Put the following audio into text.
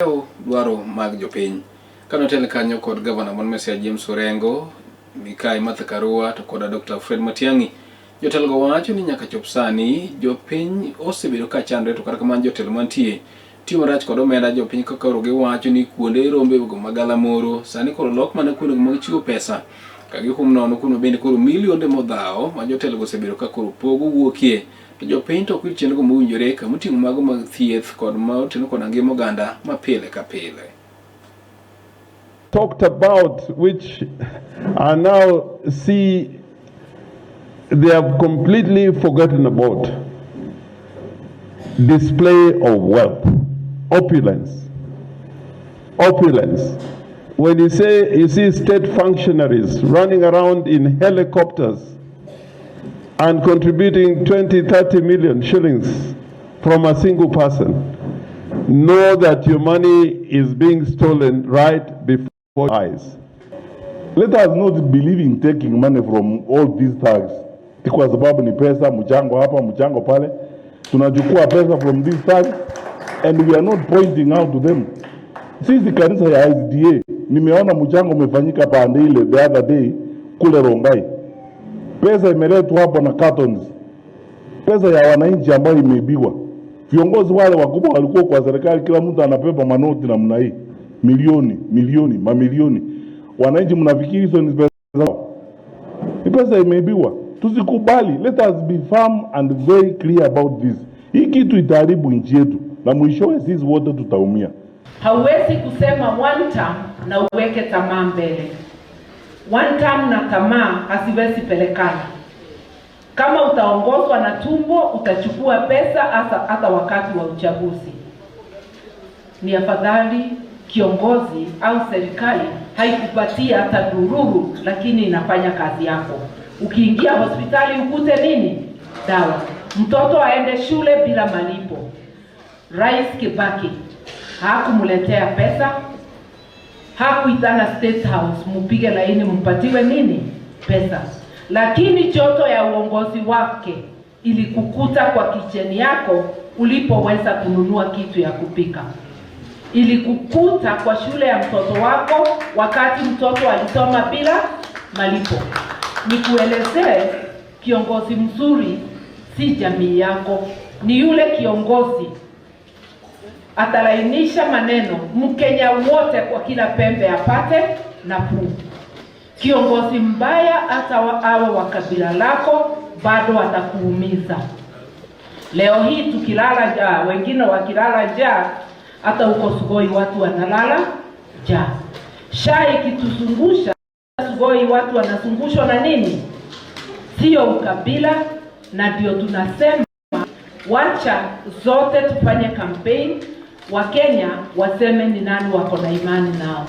Odew dwaro mag jopiny. Kane otel kanyo kod gavana man Mesiya James Orengo, Mikai Martha Karua to koda Dr. Fred Matiang'i, jotelogo wacho ni nyaka chop sani jopiny osebedo ka chandre to kata kamano jotelo mantie tiyo marach kod omenda jopiny kaka koro giwacho ni kuonde rombe go magalamoro sani koro lok mana kuonde mag chiwo pesa ka gihum nono kuno bende koro milionde modhawo ma jotelogo osebedo ka koro pogo wuokie to jopiny to ok yud chenro mowinjore kamoting'o mago mag thieth kod ma otenore koda ngima oganda ma pile ka pile. Talked about, which I now see they have completely forgotten about. Display of wealth, opulence, opulence. When you say you see state functionaries running around in helicopters and contributing 20, 30 million shillings from a single person, know that your money is being stolen right before your eyes. Let us not believe in taking money from all these thugs. Kwa sababu ni pesa, mchango hapa, mchango pale. Tunachukua pesa from these thugs and we are not pointing out to them. Sisi kanisa ya SDA, nimeona mchango umefanyika pande ile the other day kule Rongai. Pesa imeletwa hapo na cartons, pesa ya wananchi ambayo imeibiwa. Viongozi wale wakubwa walikuwa kwa serikali, kila mtu anabeba manoti namna hii, milioni milioni, mamilioni. Wananchi mnafikiri hizo ni pesa zao? Ni pesa imeibiwa. Tusikubali, let us be firm and very clear about this. Hii kitu itaharibu nchi yetu na mwishowe sisi wote tutaumia. Hauwezi kusema one term na uweke tamaa mbele. One term na tamaa haziwezi pelekana. Kama utaongozwa na tumbo, utachukua pesa hasa hata wakati wa uchaguzi. Ni afadhali kiongozi au serikali haikupatia hata ndururu, lakini inafanya kazi yako. Ukiingia hospitali ukute nini? Dawa. Mtoto aende shule bila malipo. Rais Kibaki hakumletea pesa, hakuitana State House mupige laini mpatiwe nini pesa, lakini joto ya uongozi wake ilikukuta kwa kitchen yako ulipoweza kununua kitu ya kupika, ilikukuta kwa shule ya mtoto wako wakati mtoto alisoma bila malipo. Nikuelezee, kiongozi mzuri si jamii yako, ni yule kiongozi atalainisha maneno, Mkenya wote kwa kila pembe apate nafuu. Kiongozi mbaya hata awe wa kabila lako bado atakuumiza. Leo hii tukilala njaa, wengine wakilala njaa, hata huko Sugoi watu wanalala njaa. SHA ikituzungusha Sugoi, watu wanazungushwa na nini? Sio ukabila, na ndio tunasema wacha zote tufanye campaign, Wakenya waseme ni nani wako na imani nao.